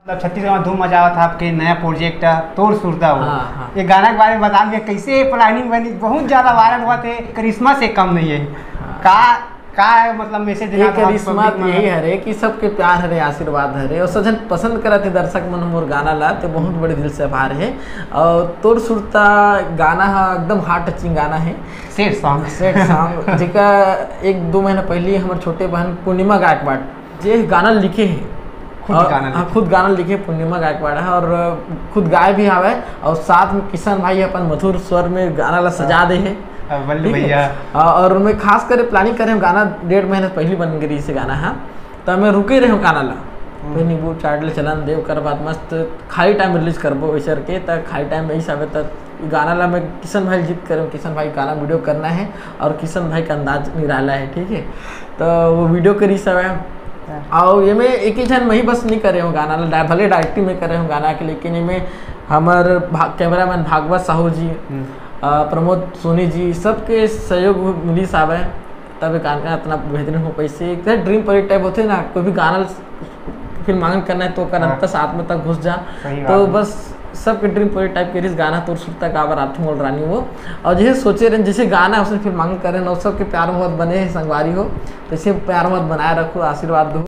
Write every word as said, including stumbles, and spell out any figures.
मतलब छत्तीसगढ़ में धूम मचावत हे आपके नया प्रोजेक्ट तोर सुरता हो। हाँ, हाँ। ये गाना के बारे में बता दीजिए, कैसे प्लानिंग बनी? बहुत ज्यादा वायरल हुआ थे, करिश्मा से कम नहीं है। हाँ। का का मतलब मैसेज देना ये था आप करिश्मा पब्लिक तो में? यही हरे कि सबके प्यार हरे, आशीर्वाद हरे, और सजन पसंद करत हे दर्शक मन मोर गाना ला, तो बहुत बड़े दिल से आभार है। और तोर सुरता गाना हा एकदम हार्ट टचिंग गाना है, सैड सॉन्ग। सैड सॉन्ग, जेका एक दो महीना पहले हमर छोटे बहन पूर्णिमा गायकवाड़ जे गाना लिखे हैं, खुद और, गाना हाँ, लिखे। खुद गाना लिखे पूर्णिमा गायकवाड़ है और खुद गाए भी आवे और साथ में किशन भाई अपन मधुर स्वर में गाना ला सजा दे है। हाँ, बल्लू ठीक है? भैया। और और मैं खास कर प्लानिंग करे हम गाना डेढ़ महीने पहले बन गई इसे गाना है, तो मैं रुके रहे गाना ला। हम्म। फिर नींबू चाट ले चलन दे, ओकर बाद मस्त खाली टाइम रिलीज करबो वैसे के, त खाली टाइम में ही साबे त गाना ला मैं किशन भाई जीत करे, किशन भाई गाना वीडियो करना है और किशन भाई का अंदाज निराला है, ठीक है, तो वो वीडियो करी सब है। और ये मैं एक ही जन मैं ही बस नहीं करे हूँ गाना ला, डाय-, भले डायरेक्टिंग में करे हूँ गाना के, लेकिन ये में हमर भा-, कैमरामैन भागवत साहू जी, हम्म। अ, प्रमोद सोनी जी, सबके सहयोग मिली साबे, तब ये गाना इतना बेहतरीन हो पैसे। एक ड्रीम प्रोजेक्ट टाइप होते ना, कोई भी गाना फिल्मांकन करना है तो ओकर हाँ। अंतस आत्मा तक घुस जा। सही बात तो है। बस सबके ड्रीम प्रोजेक्ट टाइप के रिस गाना तोर सुरता गावर आथू मोल रानी हो। और जैसे सोचे रहे, जैसे गाना है, उसने फिल्मांकन करे ना, सबके प्यार मोहब्बत बने हैं संगवारी हो, तो इसे प्यार मोहब्बत बनाए रखो, आशीर्वाद दो।